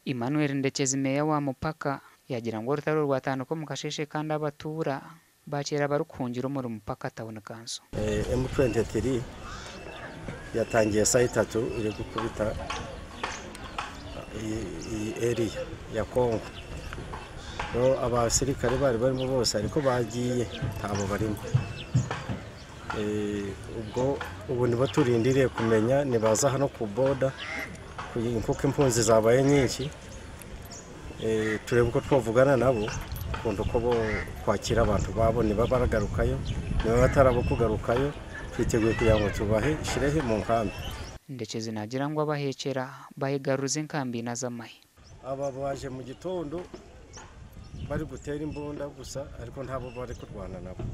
Emmanuel Ndekyezi meeya wa Mupaka yaagira ngu orutaro rwatandika omu kasheeshe kandi abatuura baakyera barikuhungira omuri Mupaka Town Council. M23 yatangiye saa itatu iri gukubita iyi area ya Congo. Abasirikare bari barimo bose ariko bagiye ntabo barimo. Ubwo ubu nibo turindiriye kumenya nibaza hano ku border kuko impunzi zabaye nyinshi, turebe uko twavugana nabo ukuntu uko bo kwakira abantu babo niba baragarukayo, niba batarabo kugarukayo twiteguye kugira ngo tubahe shirehe mu nkambi. Ndekyezi naagira ngu abahekyera bayegaruza enkambi ina z'amahe. Aba baje mu gitondo bari gutera imbunda gusa ariko ntabo bari kurwana nabo.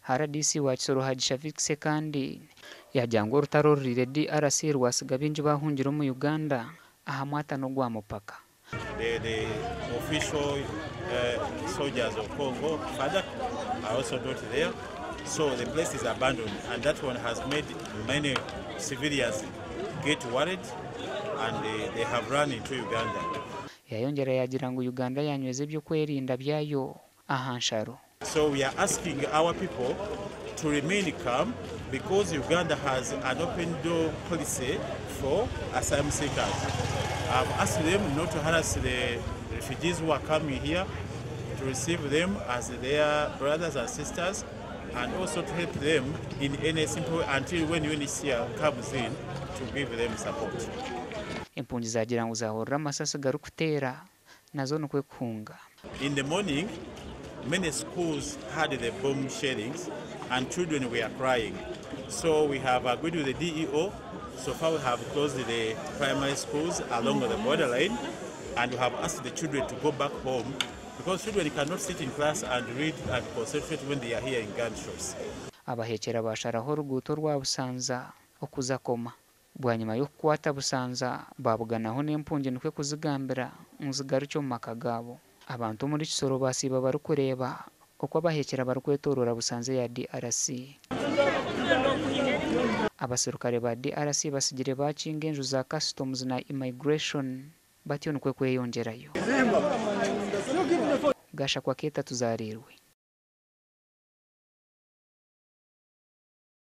RDC wa Kisoro Haji Shafiq Ssekandi yaagira ngu orutaro oruriire DRC rwasiga baingi bahungira omu Uganda aha mwatano gwa mupaka. The official soldiers of Congo, FARDC, are also not there. So the place is abandoned, and that one has made many civilians get worried, and they have run into Uganda. Yayongyera yaagira ngu Uganda yanyweza ebyokwerinda byayo aha nsharo. So we are asking our people to remain calm because Uganda has an open door policy for asylum seekers. I've asked them not to harass the refugees who are coming here, to receive them as their brothers and sisters, and also to help them in any simple way until when UNHCR comes in to give them support. Empungi zagira ngu zahurira amasasi garikuteera nazo nikwo kuhunga. In the morning, many schools had the bomb shellings and children were crying. So we have agreed with the DEO. So far we have closed the primary schools along the borderline, and we have asked the children to go back home because children cannot sit in class and read and concentrate when they are hearing gunshots. Abahekyera basharaho oruguuto rwa Busanza okuza Koma. Bwanyima y'okukwata Busanza babuganaho n'empungi nikwo kuzigambira ngu zigarukye omu maka gaabo. Abantu omuri Kisoro basiiba barikureeba oku abahekyera barikwetorora Busanza eya DRC. Abaserukare ba DRC basigire bakinga enju za Customs na Immigration batyo nikwo kweyongyerayo. Gashakwa Keeta tuzarirwe.